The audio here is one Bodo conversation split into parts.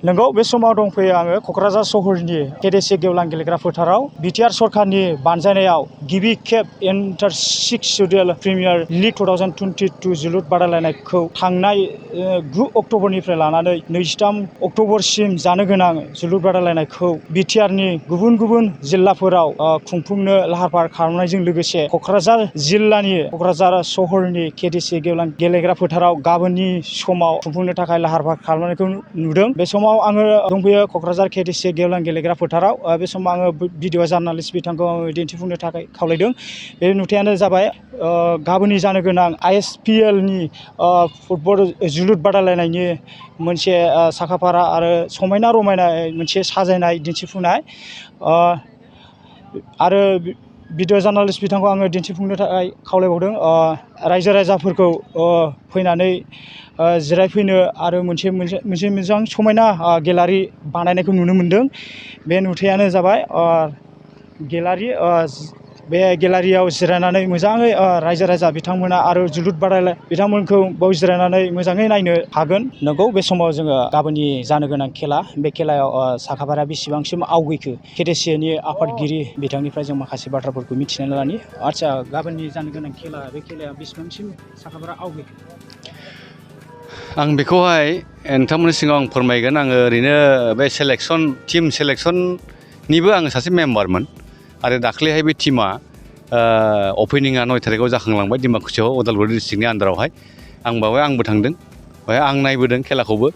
नंगौ बे समाव दंफैयो आङो क'क्राझार सहरनि केडेसि गेवलां गेलेग्रा फोथाराव बिटिआर सरकारनि बानजायनायाव गिबि खेब इन्टार 6 सिडिउल प्रिमियार लिग 2022 जोलुर बादायलायनायखौ थांनाय 9 अक्ट'बरनिफ्राय लानानै 23 अक्ट'बरसिम जानो गोनां जोलुर बादायलायनायखौ बिटिआरनि गुबुन गुबुन जिल्लाफोराव खुंफुंनो लाहार फाहार खालामनायजों लोगोसे क'क्राझार जिल्लानि क'क्राझार सहरनि केडेसि गेवलां गेलेग्रा फोथाराव गाबोननि समाव खुंफुंनो थाखाय लाहार फाहार खालामनायखौ नुदों। बे समाव आङो दंफैयो क'क्राझार केडेसि गेवलां गेलेग्रा फोथाराव बे समाव आङो भिडिअ जार्नालिस्ट बिथांखौ दिन्थिफुंनो थाखाय खावलायदों। बे नुथायानो जाबाय गाबोननि जानो गोनां ISPLनि फुटबल जोलुर बादायलायनायनि मोनसे साखाफारा आरो समायना रमायना मोनसे साजायनाय दिन्थिफुंनाय आरो भिडिअ जार्नालिस्ट बिथांखौ आङो दिन्थिफुंनो थाखाय खावलायबावदों रायजो राजाफोरखौ फैनानै जिरायफैनो आरो मोनसे मोजां समायना गेलारि बानायनायखौ नुनो मोनदों। बे नुथायानो जाबाय गेलारि बे गेलारियाव जिरायनानै मोजाङै रायजो राजा बिथांमोना आरो जोलुर बादायलाय बिथांमोनखौ बाव जिरायनानै मोजाङै नायनो हागोन। नंगौ बे समाव जोङो गाबोननि जानो गोनां खेला बे खेलायाव साखाफारा बेसेबांसिम आवगैखो केडेसिनि आफादगिरि बिथांनिफ्राय जों माखासे बाथ्राफोरखौ मिथिनानै लानि। आदसा गाबोननि जानो गोनां खेला बे खेलाया बेसेबांसिम साखाफारा आवगैखो? आं बेखौहाय नोंथांमोननि सिगाङाव आं फोरमायगोन। आङो ओरैनो बे टिम सेलेक्सननिबो आङो सासे मेम्बारमोन आरो दाख्लैहाय बे टिमा अपेनिंआ 9 थारिखआव जाखांलांबाय डिमाकुसियाव उदालगुरि डिस्ट्रिक्टनि आन्दारावहाय आंबो थांदों। बेहाय आं नायबोदों खेलाखौबो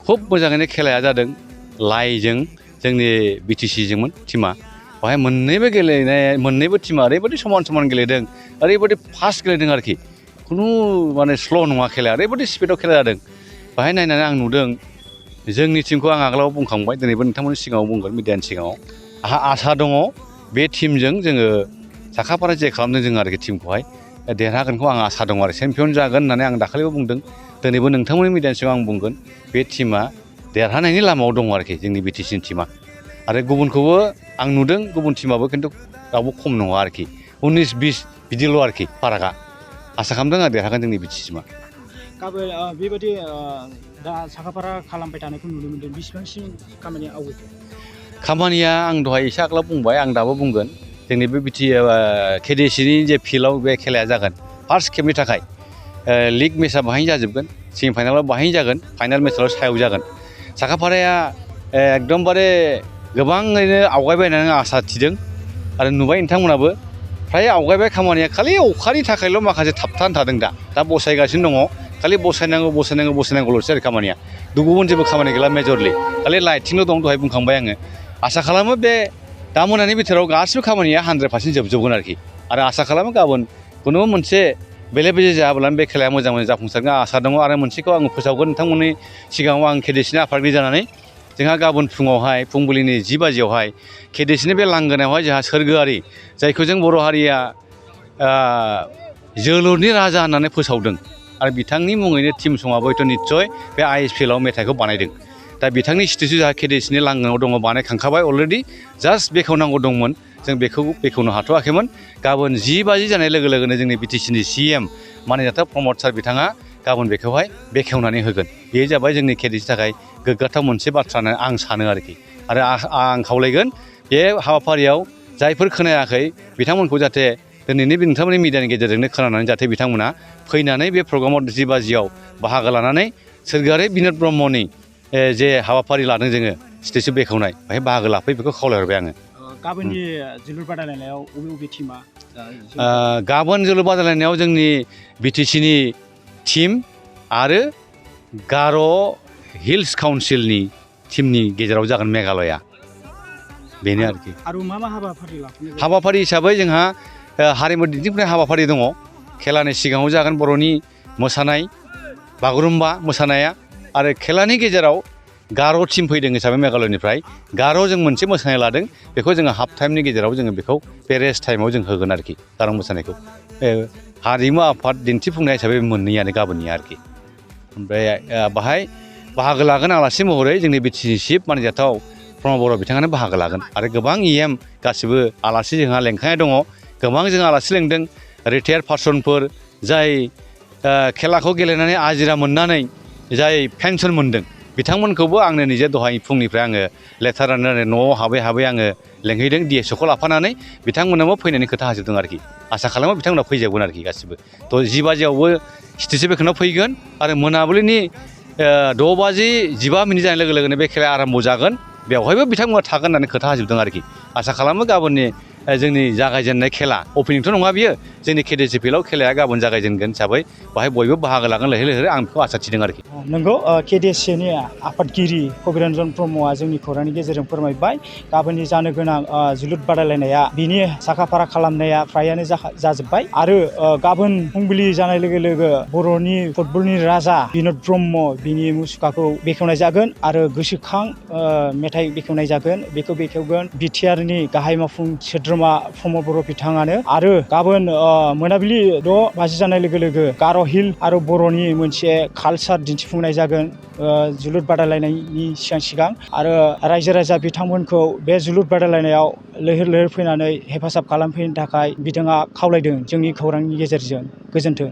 खुब मोजाङैनो खेलाया जादों। लाइजों जोंनि बिटिसिजोंमोन टिमा बेहाय मोननैबो टिमा ओरैबायदि समान गेलेदों, ओरैबायदि फास्ट गेलेदों आरोखि खुनु माने स्ल' नङा खेलाया, ओरैबायदि स्पिडआव खेला जादों। बेहाय नायनानै आं नुदों जोंनि टिमखौ आं आगोलाव बुंखांबाय, दिनैबो नोंथांमोननि सिगाङाव बुंगोन मिडियानि सिगाङाव आंहा आसा दङ बे टिमजों जोङो साखाफारा जे खालामदों जों आरोखि टिमखौहाय देरहागोनखौ आं आसा दङ आरो चेम्पियन जागोन होननानै आं दाखालिबो बुंदों, दिनैबो नोंथांमोननि मिडियानि सिगाङाव आं बुंगोन बे टिमा देरहानायनि लामायाव दङ आरोखि जोंनि बिटिसिनि टिमा। आरो गुबुनखौबो आं नुदों, गुबुन टिमाबो खिन्थु रावबो खम नङा आरोखि 19-20 बिदिल' आरोखि फारागा। आसा खालामदों आं देरहागोन जोंनि बिटिसि टिमा। गाबोन बेबायदि दा साखाफारा खालामबाय थानायखौ नुनो मोनदों, बेसेबांसिम खामानिया आवगैखो? खामानिया आं दहाय एसे आगोलाव बुंबाय, आं दाबो बुंगोन जोंनि बे केडिसिनि जे फिल्डआव बे खेलाया जागोन फार्स्ट खेबनि थाखाय लिग मेचआ बाहायनो जाजोबगोन, सेमि फाइनालाव बाहायनो जागोन, फाइनाल मेचआव सायाव जागोन। साखाफाराया एकदमबारे गोबाङैनो आवगायबाय होननानै आं आसा थिदों आरो नुबाय नोंथांमोनाबो फ्राय आवगायबाय। खामानिया खालि अखानि थाखायल' माखासे थाबथानानै थादों। दा बसायगासिनो दङ, खालि बसायनांगौल'सै आरो खामानिया। गुबुन जेबो खामानि गैला मेजरलि, खालि लाइटिंल' दं। दहाय बुंखांबाय आङो। आसा खालामो बे दा मोनानि बिथोराव गासिबो खामानिया 100% जोबजोबगोन आरोखि। आरो आसा खालामो गाबोन खुनु मोनसे बेले बेजे जायाब्लानो बे खेलाया मोजां जाफुंसारगोन आसा दङ। आरो मोनसेखौ आङो फोसावगोन नोंथांमोननि सिगाङाव, आं केडिसिनि आफादगिरि जानानै जोंहा गाबोन फुंबिलिनि 10 बाजियावहाय केडिसिनि बे लांगोनायावहाय जोंहा सोरगोआरि, जायखौ जों बर' हारिया जोलुरनि राजा होननानै फोसावदों आरो बिथांनि मुङैनो टिम सङाबो हयथ' निस्सय बे ISPLआव मेथाइखौ बानायदों। दा बिथांनि स्टेचु जोंहा केडिसिनि लांगोनायाव दङ, बानायखांखाबाय अलरेडि, जास्ट बेखेवनांगौ दंमोन, जों बेखौ बेखेवनो हाथ'वाखैमोन। गाबोन 10 बाजि जानाय लोगो लोगोनो जोंनि बिटिसिनि CM माननीय प्रमद सार बिथाङा गाबोन बेखौहाय बेखेवनानै होगोन। बेयो जाबाय जोंनि केडिसिनि थाखाय गोग्गाथाव मोनसे बाथ्रा होननानै आं सानो आरोखि। आरो आं खावलायगोन बे हाबाफारियाव जायफोर खोनायाखै बिथांमोनखौ जाहाथे दिनैनि नोंथांमोननि मिडियानि गेजेरजोंनो खोनानानै जाहाथे बिथांमोना फैनानै बे प्रग्रामाव 10 बाजियाव बाहागो लानानै सोरगोआरि बिन'द ब्रह्मनि जे हाबाफारि लादों जोङो स्टेचु बेखेवनाय, बेहाय बाहागो लाफै बेखौ खावलायहरबाय आङो। गाबोननि जोलुर बादायलायनायाव बबे टिमा? गाबोन जोलुर बादायलायनायाव जोंनि बिटिसिनि टिम आरो गार' हिल्स काउन्सिलनि टिमनि गेजेराव जागोन मेघालया। बेनो आरोखि। आरो मा हाबाफारि लाफानाय? हाबाफारि हिसाबै जोंहा हारिमु दिन्थिफुंनाय हाबाफारि दङ। खेलानि सिगाङाव जागोन बर'नि मोसानाय, बागुरुम्बा मोसानाया। आरो खेलानि गेजेराव गार' टिम फैदों हिसाबै मेघालयनिफ्राय गार'जों मोनसे मोसानाय लादों, बेखौ जोङो हाफ टाइमनि गेजेराव जोङो बेखौ बे रेस्ट टाइमाव जों होगोन आरोखि गार' मोसानायखौ। हारिमु आफाद दिन्थिफुंनाय हिसाबै मोननैयानो गाबोननिया आरोखि। ओमफ्राय बाहाय बाहागो लागोन आलासि महरै जोंनि बिटिसिनि चिफ मानजाथाव प्रमद बर' बिथाङानो बाहागो लागोन। आरो गोबां EM गासिबो आलासि जोंहा लेंखानाय दङ। गोबां जों आलासि लेंदों, रिटायार्ड पार्सनफोर जाय खेलाखौ गेलेनानै आजिरा मोननानै जाय पेन्सन मोनदों बिथांमोनखौबो आंनो निजे दहाय फुंनिफ्राय आङो लेटार राननानै न'आव हाबै आङो लेंहैदों DSOखौ लाफानानै बिथांमोनाबो फैनायनि खोथा हाजोबदों आरोखि आसा खालामो बिथांमोना फैजोबगोन आरोखि गासिबो थ' 10 बाजियावबो स्टेजनि बेखेवना फैगोन आरो मोनाबिलिनि 6:15 जानाय लोगो लोगोनो बे खेलाया आराम्भ जागोन बेवहायबो बिथांमोना थागोन होननानै खोथा होजोबदों आरोखि आसा खालामो गाबोननि जोंनि जागायजेननाय खेला अपेनिंथ' नङा बियो जोंनि KDC फिल्डआव खेलाया गाबोन जागायजेनगोन हिसाबै बाहाय बयबो बाहागो लागोन लैहोर लैहोर आं बेखौ आसा थिदों आरोखि नंगौ KDCनि आफादगिरि कबिरन्जन ब्रह्मआ जोंनि खौरांनि गेजेरजों फोरमायबाय गाबोननि जानो गोनां जोलुर बादायलायनाया बिनि साखाफारा खालामनाया फ्रायानो जाजोब्बाय आरो गाबोन फुंबिलि जानाय लोगो लोगो बर'नि फुटबलनि राजा बिन'द ब्रह्म बिनि मुसुखाखौ बेखेवनाय जागोन आरो गोसोखां मेथाइ बेखेवनाय जागोन बेखौ बेखेवगोन BTRनि गाहाय मावफुं सोद्रोमा प्रमद बर' बिथाङानो आरो गाबोन मोनाबिलि 6:00 जानाय लोगो लोगो गार' हिल आरो बर'नि मोनसे कालचार दिन्थिफुंनाय जागोन जोलुर बादायलायनायनि सिगां आरो रायजो राजा बिथांमोनखौ बे जोलुर बादायलायनायाव लैहोर लैहोर फैनानै हेफाजाब खालामफैनो थाखाय बिथाङा खावलायदों जोंनि खौरांनि गेजेरजों गोजोन्थों।